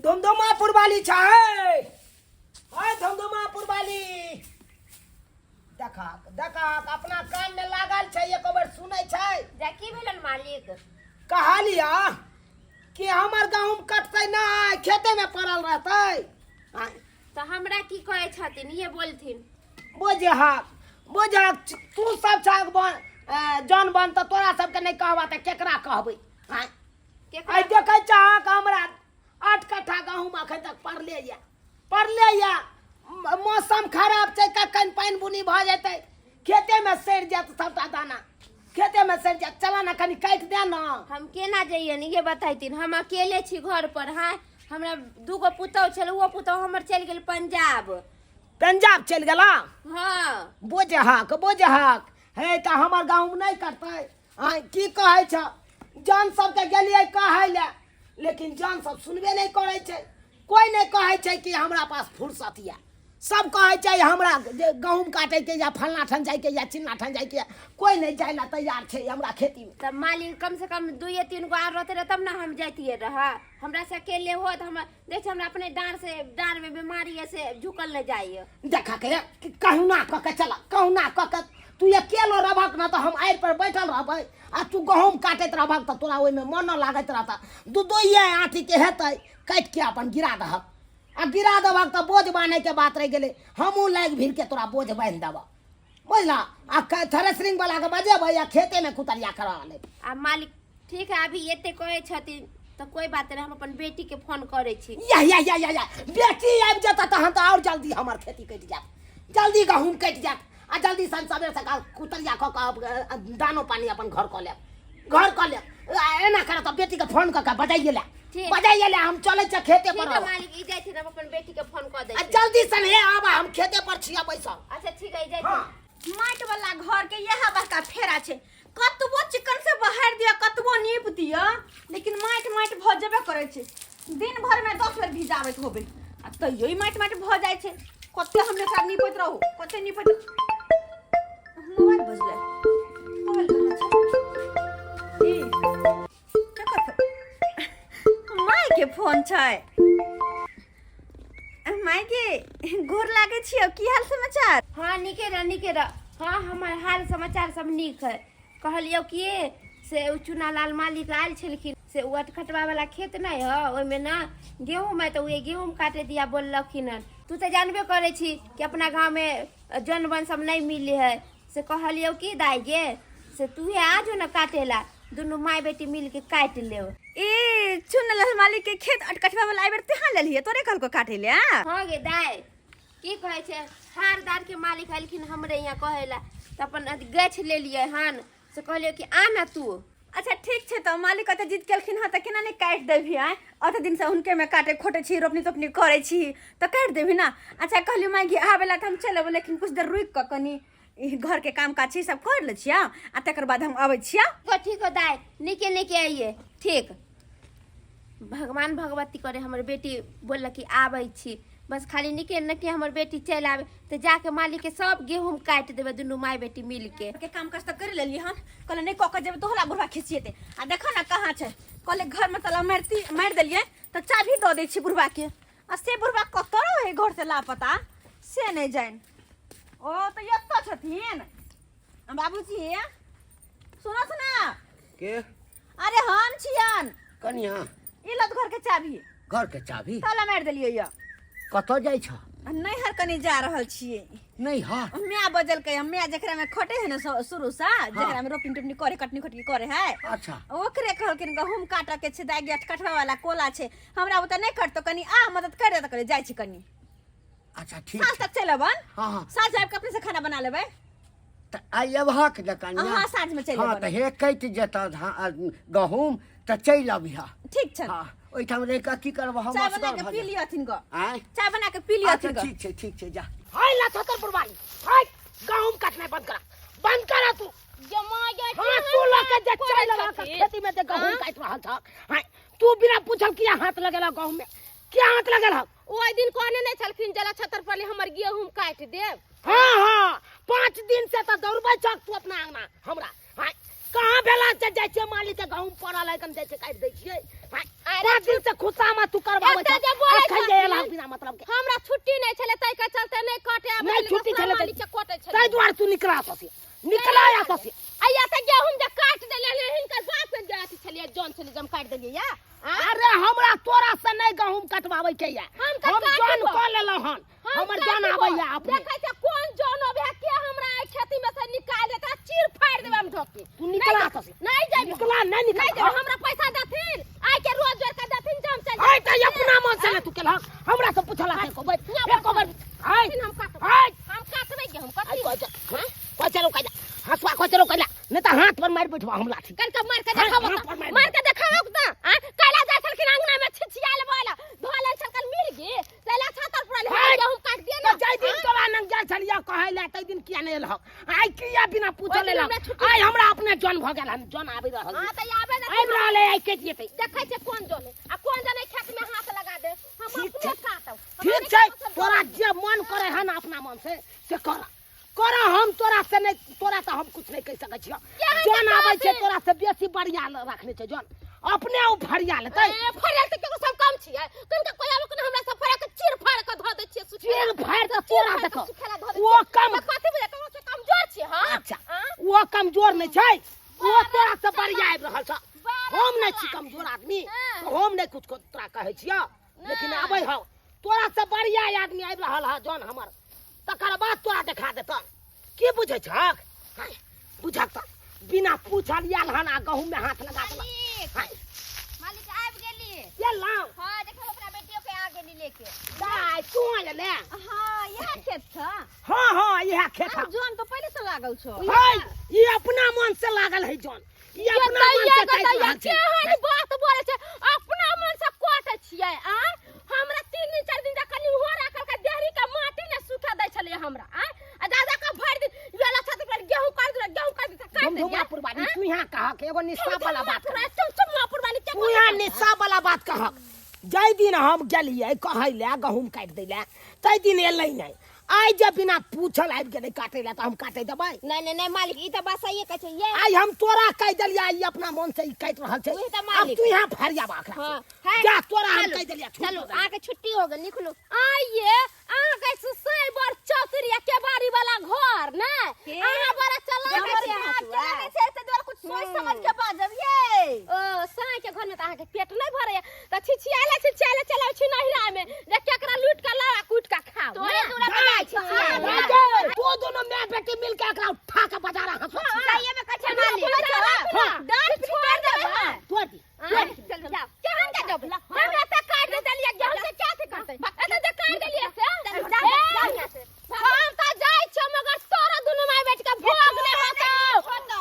धुमधुमापुर वाली छै है धुमधुमापुर वाली। देखक देखक अपना कान में लागल छै, एको बेर सुनै छै। जा की भेलन मालिक? कहलिया कि हमर गहूम कटतै नहि, खेते में पड़ल रहतै। आँय, तऽ हमरा की कहै छथिन इहे बोलथिन। बुझहक बुझहक, तू सब छहक बन जन बन तऽ तोरा सबके नहि कहबा तऽ केकरा कहबै? आँय, केकरा? आइ देखै छहक हमरा 8 कट्ठा गहूम अखन तक पड़ले यऽ, पड़ले यऽ। मौसम खराब छै, कखन पानि बुनी भऽ जेतै, खेतेमे सड़ि जायत सबटा दाना, खेतेमे सड़ि जायत। चला ने कनि काटि दे ने। हम केना जइयन इहे बतैथिन, हम अकेले छी घर पर। हाँ, हमरा दूगो पुतहु छल, ओहो पुतहु हमर चलि गेल पंजाब। पंजाब चलि गेला? हाँ। बुझहक बुझहक, हे तऽ हमर गहूम नहि कटतै? आँय, की कहै छ? जन सबके गेलियै कहै लए, लेकिन जन सब सुनबे नहि करै छै। कोइ नहि कहै छै कि हमरा पास फुर्सत यऽ। सब कहै छै हमरा जे गहूम काटैके या फलना ठान जाइके या चिन्ना ठान जाइके या, कोइ नहि जाइ लए तैयार छै हमरा खेतीमे। तऽ मालिक कम से कम दुइये तीन गो आर रहते रह तब ने हम जैतियै रह। हमरा से अकेले होत, हम देख हमरा अपने डाँड़ से डाँड़ में बीमारी है से झुकल नहीं जाइए। देखा के कि कहुना कऽ के चला, कहुना कऽ के तू अकेलो रहबक ना तऽ हम आड़ि पर बैठल रहबै आ तू गहूम काटैत रहबक तऽ तोरा ओहिमे मन न लागैत रहता। दू दुइये आँठी के हेतै, काटि के अपन गिरा दहक आ गिरा देबक तऽ बोझ बान्हैके बात रहि गेलै। हमहूँ लागि भिड़ के तोरा बोझ बान्हि देबह, बुझला? आ थ्रेसरिंग वाला के बजेबै आ खेते में कुतरिया करा लेब। आ मालिक ठीक है, अभी एते कहै छथिन तऽ कोई बात नहीं, हम अपन बेटी के फोन करै छी। या या या या या, बेटी आबि जेतै तहन तऽ आओर जल्दी हमर खेती कटि जायत, जल्दी गहूम कटि जायत आ जल्दी सन सबेर सकाल कुतरिया कऽ कऽ दानो पानी अपन घर कऽ लेब, घर कऽ लेब। आ एना करब तऽ बेटीके फोन कऽ कऽ बजाइए ले। ठीक। बजाइए ले, हम चलै छियै खेते ठीक पर। है मालिक, ई जाइ हम अपन बेटी के फोन कऽ दै आ छी। जल्दी सन हे आबा, हम खेते पर छियै बैसल। अच्छा ठीक है, ई जाइ। हाँ। माटि वाला घर के इएह बड़का फेरा छै, कतबो चिकन से बहारि दिअ, कतबो नीप दिअ, लेकिन माटि माटि भऽ जेबे करै छै। दिन भर में 10 बेर भिजाबैत होबै आ तैयो ई माटि माटि भऽ जाइ छै। कते हम एकरा नीपैत रहू, कते नीपैत। मोबाइल बजलै, मोबाइल कहाँ छै? ई ककर फोन? माय के फोन छै। माय के गोर लागै छियौ, की हाल समाचार? हाँ नीके रह, नीके रह। हाँ हमर हाल समाचार सब नीक है। कहलियौ कि से ओ चुनालाल मालिक आयल छलखिन से ओ अटखटवा वाला खेत नहीं है ओहिमे ना गेहूँ है, तऽ उहे गेहूँ काटे दिया बोललखिन हन। तू तऽ जानबे करै छी कि अपना गाँवमे जन बन सब नहीं मिले है। से कहलियौ कि दाई गे से तू आ जो ना काटेला, दुनू माय बेटी मिल के काटि लेब। ए चुनलाल मालिक के खेत अटकटवा वाला एहि बेर तेहा लेलियै, तोरे कहलको काटे ले? आ? हाँ गे दाई, की कहै छै, हार दार के मालिक एलखिन हमरे यहाँ कहै ला तऽ अपन गछि लेलियै हन। से कहलियै कि आ ना तू। अच्छा ठीक छै, तऽ मालिक ओतऽ जीत केलखिन हँ तऽ केना नहि काटि देबही? आँय, ओते दिनसँ हुनके में काटे खोटे छी, रोपनी तोपनी करै छी तऽ काटि देबही ना। अच्छा कहलियै माय गे, आबै ला तऽ हम चलि अयबै, लेकिन कुछ देर रुकि कऽ कनि ई घर के काम काज छै सब कर लै छियै आ तकर बाद हम अबै छियै। ठीक हो दाई, नीके नीके आइए। ठीक, भगवान भगवती करे हमर बेटी बोललक कि आबै छी, बस खाली नीके नीके हमर बेटी चलि आबै तऽ जाके मालिक के सब गेहूँ काटि देबै दुनू माय बेटी मिल के। के काम काज तऽ कर लेलियै हन, कहले नहि कऽ के जेबै तोहला बुढ़वा खिसिएतै। आ देखो ना कहाँ छै, कहले घर में ताला मारती मारि देलियै तऽ चाभी दऽ दै छी बुढ़वा के, आ से बुढ़वा कतऽ रहै घर से लापता से नहि जानि। ओ तऽ एतऽ छथिन बाबूजी। सुनो सुना। के? अरे हम छियन। कनिया। ई लत घर के चाभी। घर के चाभी? ताला मारि देलियै या। कतऽ जाइ छ? नैहर कनी जा रहल छियै। नैहर? माय बजलकै, माय जकरा में खटे है ने शुरू से, जकरा में रोपनी टोपनी करे कटनी खोटनी करे है। अच्छा। ओकरे कहलखिन गहूम काटऽ के छै दाइ, गेट कटवा वाला कोला छै, हमरा ओतऽ नहि कटतो, कनी आ मदद कर दे। तऽ कहलियै जाइ छी कनी। अच्छा ठीक साँझ छै। तक चलि अबन। हाँ, हाँ। साँझ आबि कऽ अपने से खाना बना लेबै। तऽ आइ अबहक ने कनिया? हाँ, साँझ में चलि हाँ, अबन। तऽ हे कटि जेतऽ गहूम तऽ चलि अबिहऽ। ठीक छै। हाँ, ओहिठाम रहि कऽ की करबह हम? चाय बना असगर के भऽ पी जायब। लिअथिन गऽ। आँय? चाय बना के पी लिअथिन अच्छा गऽ। ठीक छै, ठीक छै, जा। हाय ला छतरपुर वाली, हाय गहूम कटनाइ बंद करा, बंद करा तू। जमा जाय हाँ, तू लऽ के जे चलि अबहक खेती में जे गहूम हाँ? काटि रहल छह। हाय, तू बिना पूछल किया हाथ लगेलह गहूम में? किया हाथ लगेलह? ओहि दिन कहने नहीं छलखिन जला छतर पर हमर गेहूं काटि देब। हाँ हाँ, 5 दिन से तो दौड़बै छक तू अपना अंगना हमरा। हाँ, कहाँ भेला से जाइ छियै मालिक के गहूम पड़ल है, कन जाइ छियै काटि दै छियै। हाँ, अरे 5 दिन से खुशा में तू करबाबै एतऽ छक। जे कटवाबै के या। हम तऽ हम जन काटबो। कऽ लेलहुँ हन, हम हमर जन काटबो। आबैया अपने। देखै छै कोन जन अबै है, के हमरा एहि खेती में से निकाल देता, चीर फाड़ देबै हम ढोकी। तू निकला नहीं एतऽ से। नहीं जेबै। निकला, नहीं निकला। नहीं जेबै, हमरा पैसा देथिन, आइ के रोज जोड़ के देथिन जे हम चलि आइ तऽ अपना मन से ने तू केलहक, हमरा से पुछलक एको बेर, एको बेर। आइ देथिन, हम काटबै। आइ हम काटबै गेहूं आइ कथी? कहै छै, हाँ? कहै छै रोकै जा, हँसुआ कहै छै रोकै ला, नहि तऽ हाथ पर मारि बैठबा हम लाठी। कनका मार के हाँ, देखाबो हाँ, तऽ, पर मारि। मार के देखाबो तऽ, आँ? कैला जाइ छलखिन अंगना में छिछियाल बोला, धो लेल छलखिन मिर्गी, तैला छातर पर हाय। गेहूं काट दिए ना। तऽ जाहि दिन तोरा लग जाइ छलियै कहै लए, ताहि दिन किया नहि एलहक? आइ किया बिना पूछल ओहि दिन एलहक? हमरा छुट्टी। आइ हमरा अपने जन भऽ गेल हन, जन आबि रहल हाँ तऽ आबे ने। आबि रहल है, आइ कटि जेतै। देखै छै कोन जन है आ कोन जन एहि खेत में हाथ लगा दे, हम ठीक अपने छै। काटब। ठीक छै, तोरा जे मन करे हन अपना मन से से कर कर, हम तोरा से नहीं, तोरा तऽ हम कुछ नहीं कहि सकै छियौ। केहन जन तऽ आबै छै कहथिन? तोरा से बेसी बढ़िया रखने छै जन, अपने ओ फरिया लेतै। ए, फरिया तऽ केकरो सब कम छियै? तुमके कोई आबै कोनो हमरा सब फरिया के चीर फाड़ के धऽ दै छियै सुखेला। चीर फाड़ के चीर तोरा फाड़ के देखो सुखेला धऽ दै ओ छियै। कम तऽ कथी बुझै ककरो से कमजोर छियै हम? अच्छा आँ? ओ कमजोर नहि छै, ओ तोरा से बढ़िया आबि रहल छ। बारह हम नहि छी सवा। कमजोर आदमी। हाँ। तऽ हम नहि कुछ तोरा कहै छियौ, लेकिन नहि। आबै हौ तोरा से बढ़िया आदमी आबि रहल ह जन हमर, तकर बाद तोरा देखा देतऽ। की बुझै छहक? हाय, बुझक तऽ बिना पूछल आयल हन आ गहूम में हाथ लगा देलक। मालिक। हाय। मालिक आबि गेली। एलहुँ? हाँ, देखो अपना बेटियों के आ गेली लेके। दाइ, तू एले? हाँ, इएह खेत छ? हाँ हाँ, इएह खेत आब जन तो पहिले से लागल छौ। है, ई अपना मन से लागल है जन, ई अपना मन से काटि रहल छै। केहन बात बोले छै, अपना मन से काटे छियै? आ हमरा 3 दिन 4 दिन कनि हो राखल के देहरी के माटी ने सूखा दै छलै हमरा, आ आ दादा के भरि दिन ये छत पर गेहूं काट दे, गेहूं काट दे, काट दे। धुमधुमापुर वाली, तू यहाँ कहक एगो निस्सा वाला बात कह। चुमचुमापुर वाली के तू यहाँ निस्सा वाला बात कहक। जाहि दिन हम गेलियै कहै लए गहूम काटि दै लए, ताहि दिन एलै नहि। आइ जे बिना पूछल आबि गेलै काटै लए, तऽ हम काटै देबै? नहीं नहीं नहीं मालिक, ई तऽ बात सहिए कहै छै ये। आइ हम तोरा कहि देलियै, ई अपना मन से ई काटि रहल छै। उहे तऽ आब मालिक। तू यहाँ फरियाबा एकरा से। हाँ, है। जा, तोरा हम चलू, कहि देलियै, छुट्टी चलू हो गेलै। अहाँके छुट्टी हो गेल, निकलू। आइए अहाँके साइबर चौतरिया केबाड़ी वाला घर ने के? अहाँ बड़ा चला देखै छियै छियै हँसुआ। केना नहि छै, ताहि दुआरे कुछ सोचि समझ के बाजब ये। ओ साँइ के घर में तऽ अहाँके पेट नहि भरैया तऽ छिछियाले छिछियाले चलाबै छी नहिरा में जे केकरा लूट के लाओ आ कूट के खाओ। तोरे ने? दूरा पर जाइ छी। दाइ, दाइ, तू दोनों माय बेटी मिल के एकरा उठा के बाजार हंसुआ छी। सहिए में कहै छै मालिक। हाँ। डाँट छोड़ देबै हम। तोड़ दी। आँय, चल जाओ। केहन के देबै? हमरा तऽ काटि देलियै गेहूं से क्या अथी करतै? एतऽ जे काटि देलियै से? ए, हम तऽ जाइ छियौ मगर तोरा दुनू माय बेटी के भोग नहि होतौ।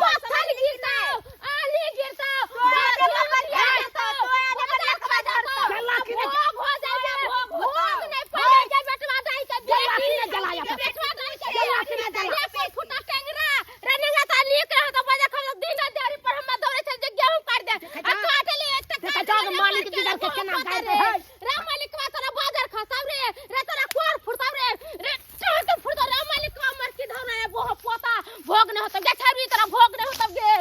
पत्थर गिरतौ, आंधी गिरतौ, जला कि नहि? भोग हो जाइ, भोग भोग नहि पड़ै जे बेटवा दाइ के जला कि बेटी। नहि जला एतऽ? बेटवा दाइ के जला कि नहि जला? रे पर फुटा टेंगरा, रे नेंगा तऽ नीक रहत, बजे खबर दिन देरी पर हमरा दौड़ै छल जे गेहूं काटि दे। आ काटि ले, एक तऽ देखै काटि छहक ले, मालिक रे जिगर के केना भोग गाड़ि रे। दै है? रे मालिकवा तोरा बाजार खसाब रे, रे तोरा कोर फुटताब रे, रे चाह के फुटताब रे मालिकवा मर की धौना रे बोह पोता भोग न होतब गे छाबी, तोरा भोग न होतब गे।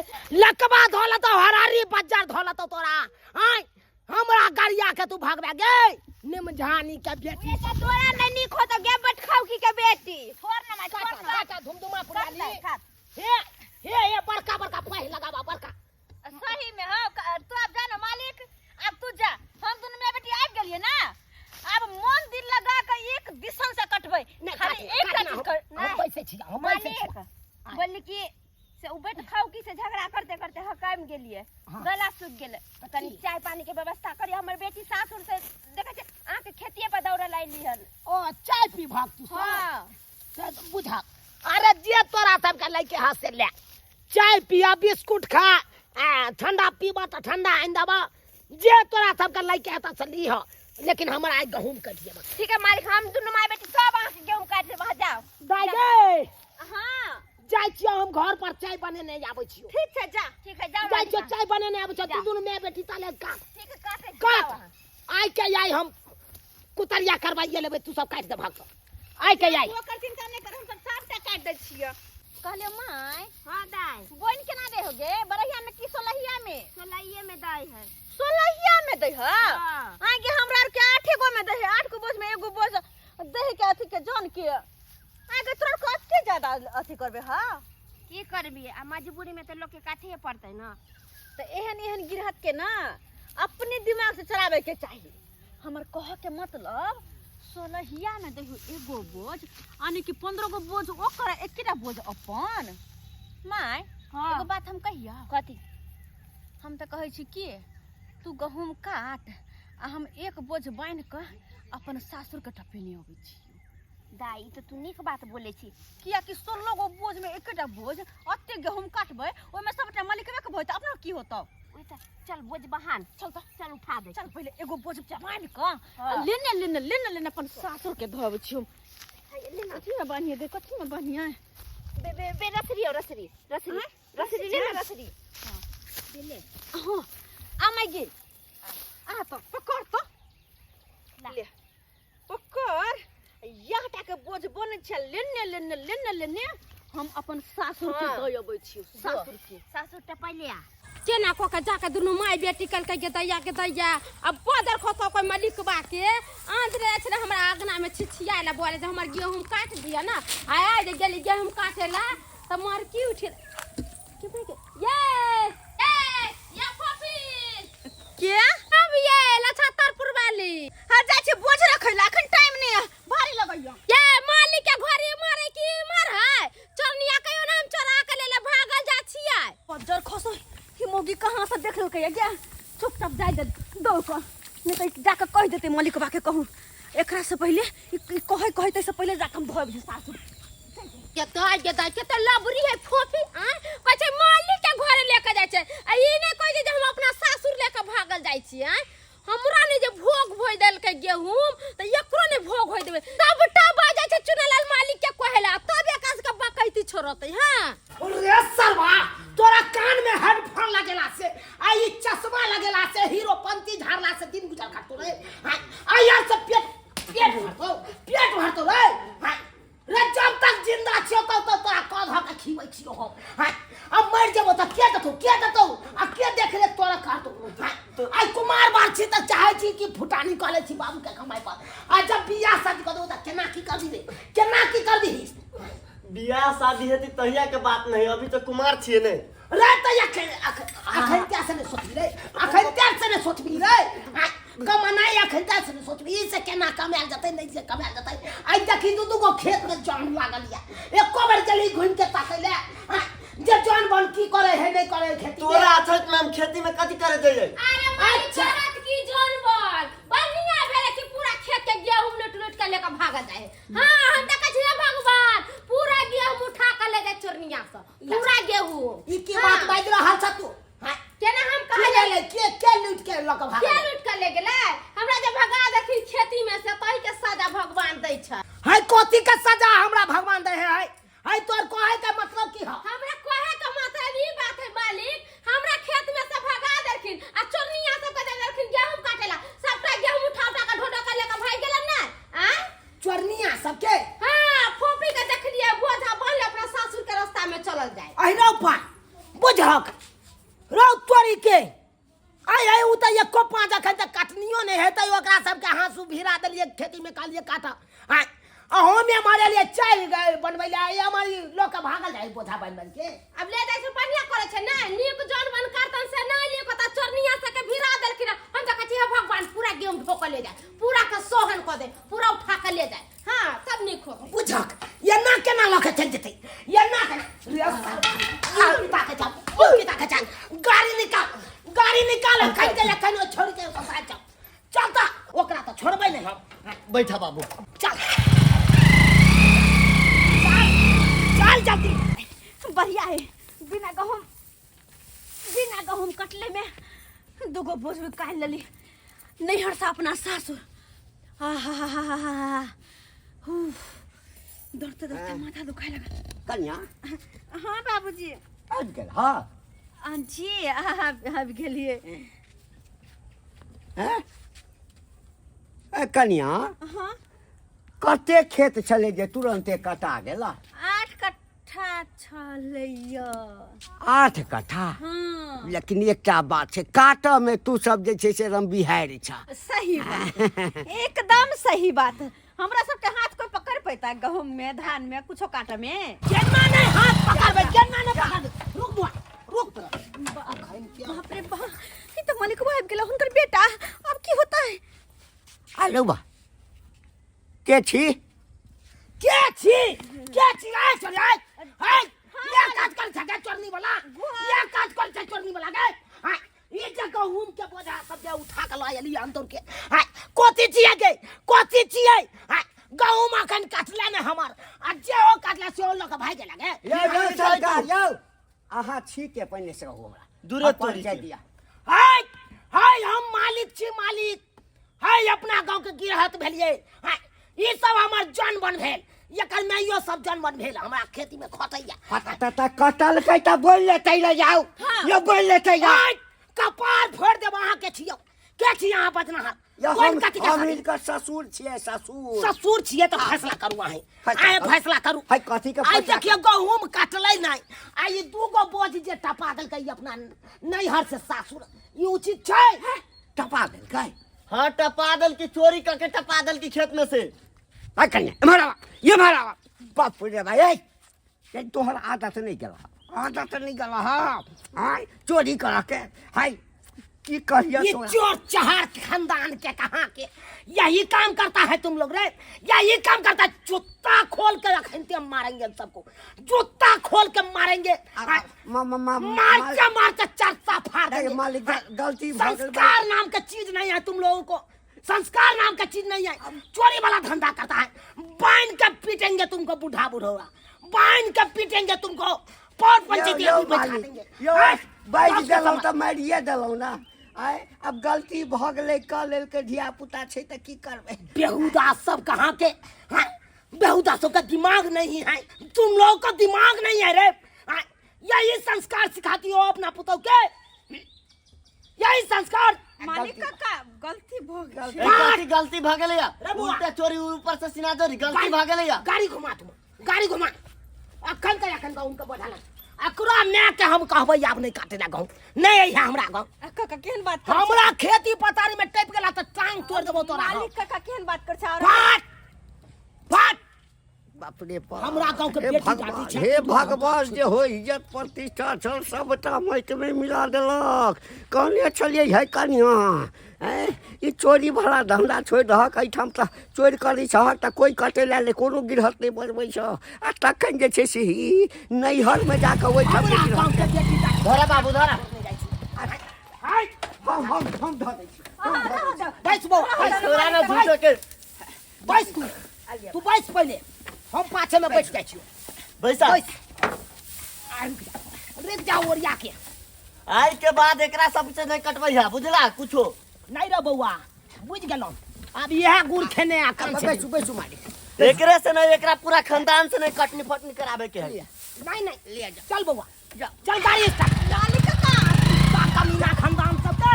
लकबा धोलत हरारी बज्जर धोलत तोरा। आय हमरा गाड़िया के तू भगबे गे निमझानी के बेटी। ए तऽ तोरा नहि नीक होतौ गे बटखाउ की के बेटी। छोड़ ना माय, छोड़ ना। काटा धुमधुमा काट पुराली। ले, काट। हे हे हे, बड़का बड़का पाहि लगाबा बड़का। सही में हाँ, तू अब जा ना मालिक, अब तू जा, हम दुनू माय बेटी आबि गेलियै ना, आब मन दिल लगा के एक दिसन से कटबै। नहि खाली काट, एकटा काट ना, चीज हम कर। हम बैसै छी, हम बैसै छी। मालिक बोलली कि से उ बैठ खाउ की से झगड़ा करते करते हकामि गेलियै, हाँ। गला सूख गेलै, तऽ कनि चाय पानी के व्यवस्था करियौ। हमर बेटी सासुर से देखै छै अहाँके खेतिए पर दौड़ल अयली हन। ओ चाय पीबहक तू सब? हाँ। से बुझक, अरे जे तोरा सबके लैके हाथ से ले, चाय पिया, बिस्कुट खा, आ ठंडा पीबा तऽ ठंडा आनि देबऽ, जे तोरा सबके लैके हेतऽ से लीह, लेकिन हमर आइ गहूम कटि जेबऽ। ठीक है मालिक, हम दुनू माय बेटी सब अहाँके गेहूं काटि देब, अहाँ जाउ। दाइ गे। हाँ। जाइ छियौ हम घर पर, चाय बनेने आबै छियौ। ठीक छै, जा। ठीक है, जाउ जाइ छियौ, मालिक। चाय बनेने आबै छियौ, तू जा। दुनू माय बेटी ताले काट। ठीक है, काटै छी, काट। जाउ अहाँ। आइ के आइ हम कुतरिया करवाइए लेबै, तू सब काटि देबहक आइ के आइ। ओकर चिंता नहि कर, हम सब सबटा काटि दै छियै। कहलियै माय। हाँ दाइ। बोइन केना दै हो गे, बरहिया में कि सोलहिया में? सोलहिये में दै है। सोलहिया में दै है? हाँ। आगे हमरा आर के 8 गो में दै है, 8 गो बोझ में एगो बोझ दै के अथी के जन के। आगे तोरा कते ज्यादा अथी करबे हा? की करबी, आ मजबूरी में तऽ लोक के काटहे पड़तै ना। तऽ एहन एहन गिरहत के ना अपने दिमाग से चलावे के चाही। हमर कह के मतलब सोलहिया में देखियो एगो बोझ यानी कि 15 गो बोझ ओकर एकेटा बोझ अपन। माय हाँ। एगो बात हम कहिया? कथी? हम तऽ कहै छी कि तू गहूम काट आ हम एक बोझ बान्हि कऽ अपन सासुर के टपेने अबै छी। दाई ई तऽ तू नीक बात बोलै छी। कियाकि 16 गो बोझ में एकेटा बोझ, ओते गहूम काटबै ओहिमे सबटा मालिकबे के भोजतै, अपनो की होतौ? ओहि तऽ चल बोझ बहान। चल तऽ चल उठा दे। चल पहिले एगो बोझ बान्हि कऽ हाँ। लेने लेने लेने लेने अपन सासुर के धोबै छी हम। ले ना। कथी में बान्हिए गे, कथी में बान्हिए? बे बे बे रसरी हो, रसरी रसरी आँय? रसरी ले ना, रसरी ले ले। हाँ आ माय गे, आ तऽ पकड़ तऽ ला। ले पकड़। यहटा के बोझ बनै छै लेने लेने लेने लेने हम अपन सासुर के हाँ। दऽ अबै छी, सासुर के। सासुर तऽ पहिले आ। केना कऽ के जाके दुनू माय बेटी कहलकै गे दैया के दैया, अब बदर खसौ कोइ मलिकबा के आँच रहे छलै हमरा अँगना में छिछियाए ला बोले जे हमर गेहूँ काट दिया ना। आय आय जे गेली गेहूँ काटे ला तऽ मरकी उठे के भाई के ये ए या फोफी के अब ये लछत्तरपुर वाली। हाँ जाइ छी बोझ रखै ला, अखन टाइम नहीं है, भारी लगैया। ये मालिक के घरे मारे की मार है, चोरनिया कहियो ना हम चोरा के लेले भागल जा छियै। बज्जर खसो ई मौगी कहाँ से देख लेलकै गे? चुपचाप जाय दे दौड़ कऽ, नहीं तऽ जाके कहि देतै मालिकबा के। कहूँ एकरा से पहिले ई कहै कहै तै से पहिले जाके हम धोबै सासुर। के दाय के दाय के तऽ लबरी है फोफी। आ कहै छै मालिक के घरे लेके जाइ छै आ ई नहि कहै छै जे हम अपना सासुर लेके भागल जाइ छियै। आँय हमरा नहि जे भोग भोइ देलकै गेहूँ तऽ एकरो नहि भोग होय देबै। सबटा बाजै छै चुनेलाल मालिक के कहै ला, तब एकरा सबके बकैती छोड़तै। हाँ रे सरवा, तोरा कान में हेडफोन लगेला से आ ई चश्मा लगेला से हीरोपंती झाड़ला से दिन गुजर करतो रे। हाँ, आ यार से पेट पेट भरतो, पेट भरतो रे। हाँ, रे जब तक जिंदा छियो तब तक तोरा कह धऽ के खिबै छियो हम। हाँ, अब मरि जेबो तऽ के देतौ, के देतौ आ के देख रेख तोरा करतौ? हाँ, आइ कुमार बार छी तऽ चाहै छी कि फुटानी कऽ लै छी बाबू के कमाइ पर, आ जब बियाह शादी कऽ देबो तऽ केना की कर दी रे, केना की कर दीही? बियाह शादी हेतै तहिया के बात नहीं, अभी तो कुमार छियै ने रे। तऽ अखन अखन त्या से नहि सोचबी रे, अखन त्या से नहि सोचबी रे। आइ कमानाइ अखन त्या से नहि सोचबी, ई से केना कमायल जेतै, नहि से कमायल जेतै। आइ देखी दू दू गो खेत में जन लागल या, एको बेर गेली घुमि के ताकै ले आइ, जे जन बन की करे है नहीं करे है खेती में। तोरा अछैत में हम खेती में कथी करे जइयै? अरे मालिक अच्छा। करत की जानवर बढ़िया भेलै कि पूरा खेत के गेहूं लूट लूट के लेके भागल जाए। हाँ हम तऽ कहै छी हे भगवान पूरा गेहूं उठा के ले जाए चोरनिया से पूरा गेहूं। ई की बात बाजि रहल छ तू? हाँ, केना हम के कहलियै? ले ले, के के लूट के लऽ के भागल? के लूट के ले गेलै? हमरा जे भगा देलखिन खेती में से तही के सजा भगवान दै छै। है कथी के सजा हमरा भगवान दै है? है है तोर कहे के मतलब की है? हमरा कहे के मतलब ई बात है मालिक, हमरा खेत में से भगा देलखिन आ चोरनिया सब के दे देलखिन गेहूं काटेला, सबटा गेहूं उठा उठा के ढो ढो के लेके भागि गेलन ने। आँय चोरनिया सबके? हाँ फोपी के देखलियै बोझा बान्हले अपना सासुर के रास्ता में चलल जाय। अहिना पा बुझक रौ तोरी के आइ आइ उ तऽ एको पाँच अखन तक कटनियो नहि हेतै, ओकरा सबके हाँसू भिरा देलियै खेती में, कहलियै काट। आइ अहोमे मारलियै चाय बनबै लए, आइ हमर ई लऽ के भागल जाइ बोझा बान्हि बान्हि के। अब ले जाइ छै बढ़िया करै छै नै, नीक जन बन करतन से नै नीक होता, चोरनिया सबके भिरा देलखिन। हम तऽ कहै छी हे भगवान पूरा गेहूं ढो के ले जाय, पूरा के सोहन कऽ दे, पूरा उठा के ले जाय। हाँ तब नीक होतै। बुझक एना केना लऽ के चलि जेतै, एना केना रे साला, पिता के चल, पिता के चल, गाड़ी निकाल, गाड़ी निकाल, एखन के एखन ओ छोड़ि के ससुराल चल, चल तऽ ओकरा तऽ छोड़बै नहि हम। बैठा बाबू। चल चल चल जल्दी। बढ़िया है, बिना गहूम बिना गहूम कटले में दूगो बोझ भी काटि लेली नैहर से अपना सासुर। आ हा हा हा हा हा, दौड़ते दौड़ते माथा दुखाए लगा। कन्या। हाँ बाबूजी। आबि गेल? हाँ जी आबि गेलियै। हैं? ए कन्या। हाँ। कते खेत छलै जे तुरन्ते कटा गेला? 8 कट्ठा छलैया। 8 कट्ठा? हाँ। लेकिन एकटा बात छै, काटऽ में तू सब जे छै से एकदम बिहारि छ। सही बात, एकदम सही बात। हमरा सबके हाथ कोई पकड़ पैता गहूम में, धान में, कुछो काटे में? केना नहि हाथ पकड़बै, केना नहि पकड़बै? रुक बुआ, रुक तोरा। बाप रे बाप, ई तऽ मलिकवा आबि गेल, हुनकर बेटा। अब की होता है? हेलो बा के छी? के छी? के छी? आय चोरी आय आय, ये काज कर छके चोरनी वाला, ये काज कर छे चोरनी वाला गे। हाय, ई जे गहूम के बोझा सब जे उठा के लऽ एली अंदर के, हाय कोथी छियै गे, कोथी छियै? हाय, गहूम अखन काटले ने हमर, आ जे ओ काटले से ओ लऽ के भागि गेला गे। यौ यौ सरकार यौ, अहाँ छी के? पहिने से कहू हमरा। दूरे आ तोरी परिचय के। दिया। हाय हाय, हम मालिक छी मालिक। हाय, अपना गांव के गिरहत भेलियै। हाय, ई सब हमर जन बन भेल, एकर माइयो सब जन बन भेल, हमरा खेती में खटैया। त त कटलकै त बोल लेतै ले जाउ यौ, बोल लेतै जाउ। हाय, कपार फोड़ देब अहाँ के छियौ, के छी अहाँ बजनाहार? यौ, कोन हम कथी के हम साथी? हिनकर ससुर छियै, ससुर। ससुर छियै तऽ फैसला करू अहाँ। फैसला अहाँ करू। फैसला करू। है, कथी के आइ फैसला? देखियौ गहूम काटलै नहि, आ ई दूगो बोझ जे टपा देलकै ई अपना नैहर से सासुर, ई उचित छै? टपा देलकै? हाँ टपा देलकी, चोरी करके टपा देलकी खेत में से। है कन्या, एम्हर आवा, एम्हर आवा। बाप रे भाई, ए ये तोहर आदत नहीं गेला, आदत नहीं गेला। हाँ हाँ, चोरी करा के हाय की कहिया ये तोरा? चोर चहार खानदान के कहाँ के यही काम करता है तुम लोग रे, यही काम करता है। जूता खोल के रखेंगे हम, मारेंगे हम सबको, जूता खोल के मारेंगे। मा मा मा मार के मार के चरसा फाड़ नहीं, देंगे। मालिक, गलती भऽ गेल। संस्कार नाम के चीज नहीं है तुम लोगों को, संस्कार नाम का चीज नहीं है, चोरी वाला धंधा करता है। बांध के पीटेंगे तुमको, बूढ़ा बूढ़ा बांध के पीटेंगे तुमको, पौर पंचायती यौ, आदमी बैठा मालिक, देंगे। यौ हाँ? बाजि बाप के देलहुँ समान। तऽ मारिए देलहुँ ने। आय आब गलती भऽ गेलै, कऽ लेलकै, धिया पुता छै तऽ की करबै? बेहुदा सब कहाँ के, हाँ? बेहुदा सब का दिमाग नहीं है, तुम लोगों का दिमाग नहीं है रे। हाँ? यही संस्कार सिखाती हो अपना पुतों के, यही संस्कार? मालिक काका, गलती भऽ गेल। ए, गलती गलती भऽ गेलै या। रे बुआ। उल्टा चोरी, ऊपर से सीना चोरी, गलती भऽ गेलै या। गाड़ी घुमा तुम, गाड़ी घुमा। अखन के अखन गहूम के बोझा लग अकरा माय के हम कहबै आब नहि काटे ला गहूम, नहि अइहे हमरा गाँव। आ काका, केहन बात करै छी? हमरा खेती पथारी में टपि गेला तऽ टांग तोड़ देबो तोरा हम। मालिक काका, केहन बात करै छै? और फाट फाट। बाप रे बाप। हमरा गाँव के हे बेटी भगवान, जाति छै। हे भगवान, जे हो इज्जत प्रतिष्ठा छल सबटा माटिमे मिला देलक। कहने छलियै है कनिया, ऐं ई चोरी भला धंधा छोड़ि दहक, एहिठाम तऽ चोरि करै छहक तऽ कोइ कटै लए नहि, कोनो गिरहत नहि बजबै छह, आ तखन जे छै से ई नैहरमे जाकऽ ओहिठाम हमरा गाँव के बेटी जाति धरा बाबू धरा। हाय, हम धऽ दै छी, हम धऽ दै छी। बैस बौआ, बैस। छोड़ा ना झूठो के। बैस तू, तू बैस पहिले, हम पाछे में बैठ जाइ छियौ। बैसा। बैस। आ, रुक जा, रुक जा ओरिया के। आइ के बाद एकरा सबसे नहीं कटबै है, बुझला कुछो नहीं रे बौआ, बुझ गेलहुँ। आब इएह गुड़ खेने आ कान से। बैसू बैसू मालिक। एकरे से नहीं, एकरा पूरा खानदान से नहीं कटनी फटनी कराबे के है। नहीं नहीं, ले जा, चल बौआ चल, गाड़ी स्टार्ट। मालिक काका, कमीना खानदान सब के।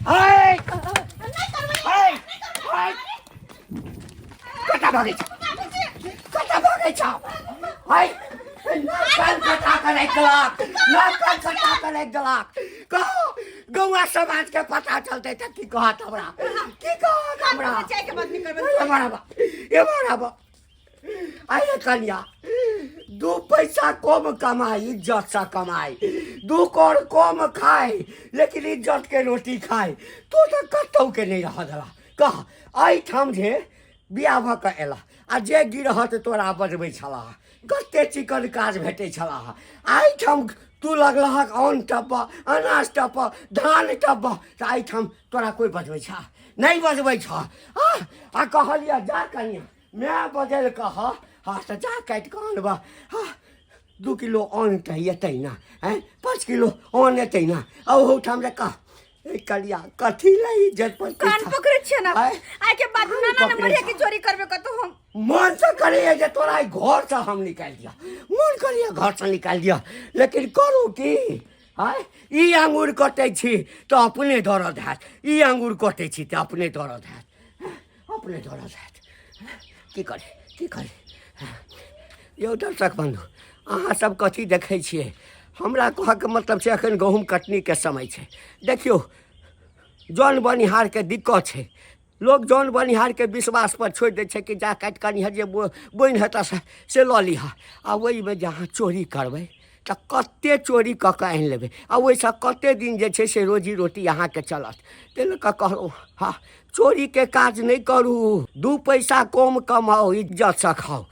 हाय नहि करबै। हाय हाय, कतऽ भगै छ? कतऽ भगै छ? हाय, नाक कान कटा कऽ राखि देलक, नाक कान कटा कऽ राखि देलक। कहो, गौआ समाज के पता चलतै तऽ की कहत हमरा, की कहत हमरा? चाय के बात नहि करबै। एम्हर आबऽ, एम्हर आबऽ। अरे कनिया, 2 पैसा कम कमाई इज्जत से कमाई, 2 कौर कम खाई लेकिन इज्जत के रोटी खाई। तू तऽ कतौ के नहीं रह देला। कह, एहिठाम जे बियाह भऽ कऽ एला आ जे गिरहत तोरा बजबै छलाह, कते चिकन काज भेटै छलाह, एहिठाम तू लगलहक अन्न टप, अनाज टप, धान टप, तऽ एहिठाम तोरा कोइ बजबै छह? नहि बजबै छह। आ कहलियै जा कनिया, माय बदलि कऽ हँ तऽ जा काटि कऽ अनबह। हँ, 2 किलो अन्न तऽ एतै ने, आँय 5 किलो अन्न एतै ने। आ ओहूठाम जे कह, ए कलिया, कथी लए इज्जत कान प्रतिष्ठा? पकड़ै छियै ने। आँय? आइ के बाद कान नाना ने पकड़ै मरिया छह। के चोरी करबै कतौ हम। मन से करैए जे तोरा एहि घरसँ हम निकालि दिअ, मन करैए घरसँ निकालि दिअ, लेकिन करू की? आँय, ई आङ्गुर कटै छी तऽ अपने दर्द हैत, ई आङ्गुर कटै छी तऽ अपने दर्द हैत, अपने दर्द हैत। की करी, की करी? यौ दर्शक बन्धु, अहाँ सब कथी देखै छियै? हमरा कहऽके मतलब छै, एखन गहूँम कटनीके समय छै। देखियौ, जन बनिहारके दिक्कत छै। लोक जन बनिहारके विश्वास पर छोड़ि दै छै कि जा काटि कऽ अनिहऽ, जे बोनि हेतऽ से लऽ लिहऽ, आ ओहिमे जे अहाँ चोरी करबै तऽ कते चोरी कऽ कऽ आनि लेबै आ ओहिसँ कते दिन जे छै से रोजी रोटी अहाँके चलत। ताहि लऽ कऽ कहलहुँ, हँ, चोरीके काज नहि करू, 2 पैसा कम कमाउ, इज्जतसँ खाउ।